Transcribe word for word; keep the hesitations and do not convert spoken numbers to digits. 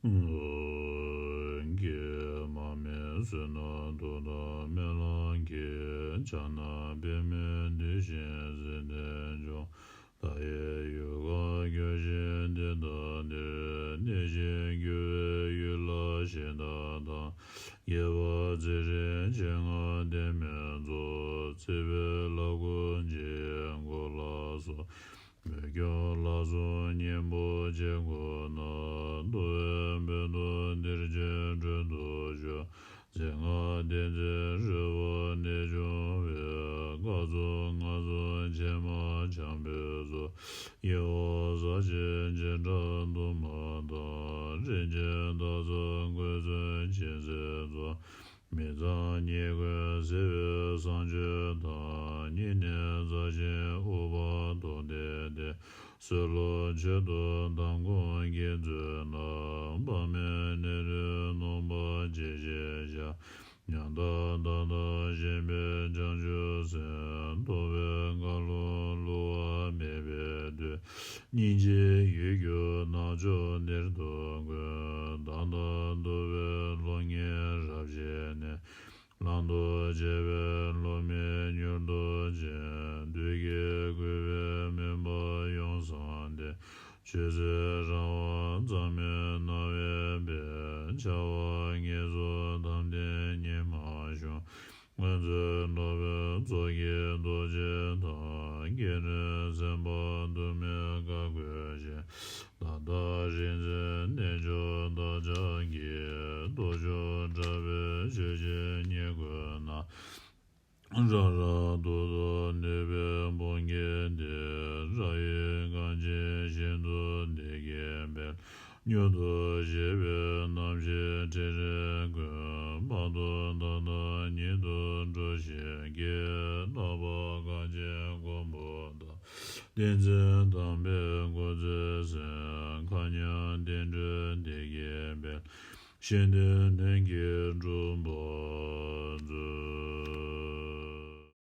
ཀྱེ་མ་སྨད་བསོད་ནམས་མཐུ་དང་སྨོན་ལམ་གྱིས། ཕྱག་ན་པདྨོ་བདུད་བཞི་སྲིད་མཐའི་འཇོམས། མཐའ་ཡས་ཡུལ་གང་མགོན་ཞིང་དེ་དག་འདིར། གནས་ཤིང་རྒྱུ་བའི་ཡུལ་ལ་གཤེགས་པ་དང་། དགྱེས་པ་ཚེ་རིང་མཆེད་ལྔ་ལྡན་མའི་ཚོགས། བརྩེ་བའི་ལྷ་སྐུ་འཇིགས་སྐུལ་ལ་སོགས། མོས་སྐྱོང་ལ་སོགས་གཉེན་པོ་བྱེད་དགུ་ན། འདུ་བའི་བོད་དུ་འདིར་ཆོས་སྒྲུབ་ཏུ་བཞུགས། མཚན་སྔགས་བདེན་རྫུན་རོལ་པ་ནས་བྱུང་བའི། བཀའ་སྩལ་སྔགས་སྩལ་ཕྱི་མ་འཆང་བའི་ཚོགས། དབྱེ་བ་ཟབ་ཅིང་བྱེ་བྲག་དུ་མ་དང་། རིན་ཆེན་དག་ཚལ་བཀོད་ཚོགས་སྦྱིན་སྲེག་ཚོགས། མི་ཚངས་ཉེས་ཀུན་སེལ་བའི་བཟང་སྤྱོད་དང་། སྙིང་ནས་མཛའ་ཞིང་དབུལ་བ་བཟློག་སྟེ་སྟེ། ཚུལ་ལོངས་སྤྱོད་དུ་དམ་ཀུན་གྱི་མཛོད་ན། དཔག་མེད་ནཻ་རཉྫུས་ནོངས་པ་ཇི་བཞིན་བཤགས། ཉམ་ཐག་བདག་དང་གཞན་ཕན་བྱང་ཆུབ་སེམས། རྟོགས་པའི་བཀའ་ལུང་བསླུ་བ་མེད་པའི་མཐུས། སྙིང་རྗེའི་ཡུལ་གྱུར་ནགས་ཕྱོགས་འདིར་དུ་ཀུན། བདག་དང་འདུ་བའི་སློབ་གཉེར་རབ་བཞེས་ནས། བླང་དོར་བྱེད་པའི་བློ་མིག་མྱུར་དུ་བྱིན། བདུད་ཀྱིས་བསྐུལ་བའི་མུན་པ་ཡོངས་བསངས་ཏེ། ཆོས་སྲིད་རང་དབང་རྩ་མེད་སྣང་བའི་དཔལ། འཆར་བ་ངེས་སུ་དམ་ལྡན་ཉི་མ་ཤོང་། མངོན་མཛོད་ནོར་བུའི་ཚོགས་ཀྱིས་རྡོ་རྗེ་དང་། སྐྱེ་གནས་སེམས་དཔའ་དུ་མས་བཀའ་བསྒོས་ཤིང་། ད་ལྟ་རིག་འཛིན་རྣལ་འབྱོར་བདག་ཅག་གི། སྟོབས་མཆོག་དྲག་པོས་ཆོས་ཀྱི་ཉེས་ཀུན་ན། རབ་རབ་ཏུ་ཏུ་ནུས་པའི་དཔུང་གིས་ཏེ། རབ་དབྱེ་གང་ཆེ་ཤིན་ཏུ་བདེ་དགེའི་དཔལ། མྱུར་དུ་ཞི་བའི་རྣམ་ཤེས་ཕྲིན་ལས་ཀུན། དཔག་ཏུ་མཐའ་དག་ཉིད་དུ་འགྲུབ་ཤིང་རྒྱས། ལྷག་པ་གང་ཆེ་མགོན་པོ་དང་། བསྟན་འཛིན་དམ་པའི་སྐུ་ཚེ་ཟིན། མཁའ་མཉམ་བསྟན་འགྲོའི་བདེ་དགེའི་དཔལ། གཞན་དོན་ལྷུན་གྱིས་གྲུབ་པར་མཛོད།